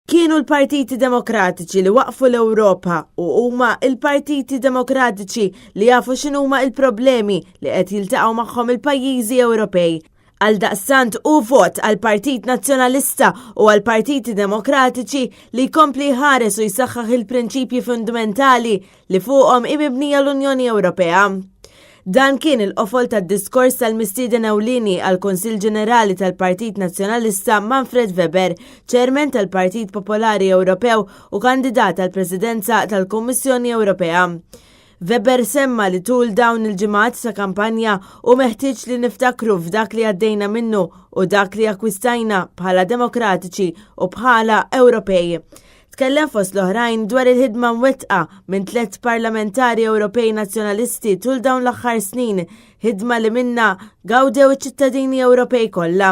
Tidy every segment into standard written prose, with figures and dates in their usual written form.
Kienu l-Partiti Demokratiċi li waqqfu l-Ewropa u huma l-Partiti Demokratiċi li jafu x'inhuma l-problemi li qed jiltaqgħu magħhom il-pajjiżi Ewropej. Għaldaqstant hu vot għall-Partit Nazzjonalista u għall-Partiti Demokratiċi li jkompli jħares u jsaħħaħ il-prinċipji fundamentali li fuqhom hi mibnija l-Unjoni Ewropea. Dan kien il-qofol tad-diskors tal-mistieden ewlieni għall-Kunsill Ġenerali tal-Partit Nazzjonalista Manfred Weber, Chairman tal-Partit Popolari Ewropew u kandidat għall-Presidenza tal-Kummissjoni Ewropea. Weber semma li tul dawn il-ġimgħat ta' kampanja hu meħtieġ li niftakru f'dak li għaddejna minnu u dak li akkwistajna bħala demokratiċi u bħala Ewropej. Tkellem fost l-oħrajn dwar il-ħidma mwettqa minn tlett parlamentari Ewropej Nazzjonalisti tul dawn l-aħħar snin, ħidma li minnha gawdew iċ-ċittadini Ewropej kollha.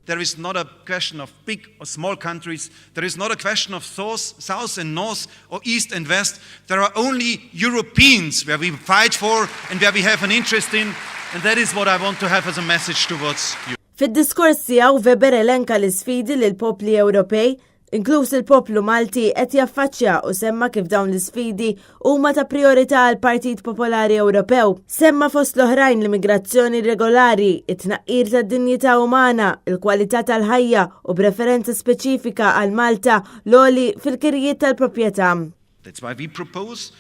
There is not a question of big or small countries, there is not a question of south and north or east and west, there are only Europeans where we fight for and where we have an interest in and that is what I want to have as a message towards you. Fid-diskors tiegħu Weber elenka l-isfidi li l-popli Ewropej inkluż il-poplu Malti qed jaffaċċja u semma kif dawn l-isfidi huma ta' prijorità għall-Partit Popolari Ewropew. Semma fost l-oħrajn l-immigrazzjoni irregolari, it-tnaqqir tad-dinjità umana, il-kwalità tal-ħajja u b'referenza speċifika għal Malta l-għoli fil-kirjiet tal-proprjetà. That's why we propose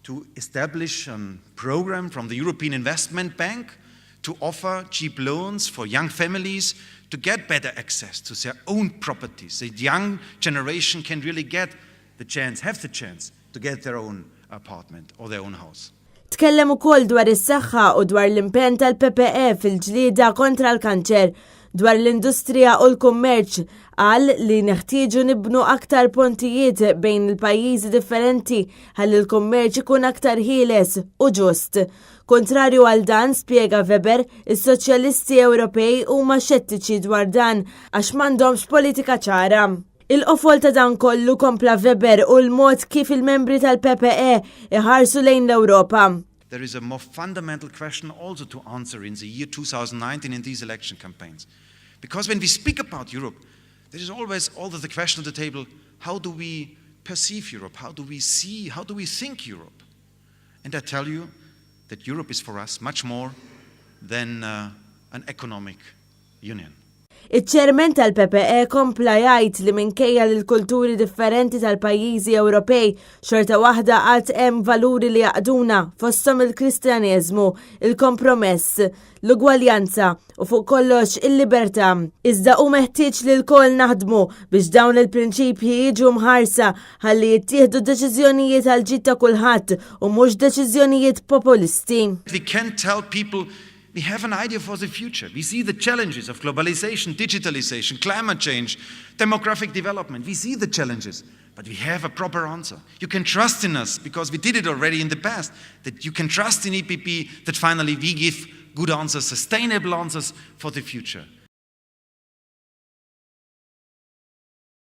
to establish a program from the European Investment Bank to offer cheap loans for young families to get better access to their own properties. The young generation can really get the chance, have the chance to get their own apartment or their own house. Tkellem ukoll dwar is-saħħa u dwar l-impenn tal-PPE fil-ġlieda kontra l-kanċer. Dwar l-industrija u l-kummerċ, qal li neħtieġu nibnu aktar pontijiet bejn il-pajjiżi differenti ħalli l-kummerċ ikun aktar ħieles u ġust. Kontrarju għal dan, spjega Weber, is-Soċjalisti Ewropej huma xettiċi dwar dan għax m'għandhomx politika ċara. Il-qofol ta' dan kollu kompla Weber hu l-mod kif il-membri tal-PPE iħarsu lejn l-Ewropa. There is a more fundamental question also to answer in the year 2019 in these election campaigns. Because when we speak about Europe, there is always also the question on the table, how do we perceive Europe? How do we see, how do we think Europe? And I tell you that Europe is for us much more than uh, an economic union. Iċ-Chairman tal-PPE kompla jgħid li minkejja li l-kulturi differenti tal-pajjiżi Ewropej xorta waħda għad hemm valuri li jgħaqqduna fosthom il-Kristjaneżmu, il-kompromess, l-ugwaljanza u fuq kollox il-libertà. Iżda hu meħtieġ li lkoll naħdmu biex dawn il-prinċipji jiġu mħarsa ħalli jittieħdu deċiżjonijiet għall-ġid ta' kulħadd u mhux deċiżjonijiet populisti. We can tell people we have an idea for the future. We see the challenges of globalization, digitalization, climate change, demographic development. We see the challenges, but we have a proper answer. You can trust in us because we did it already in the past, that you can trust in EPP that finally we give good answers, sustainable answers for the future.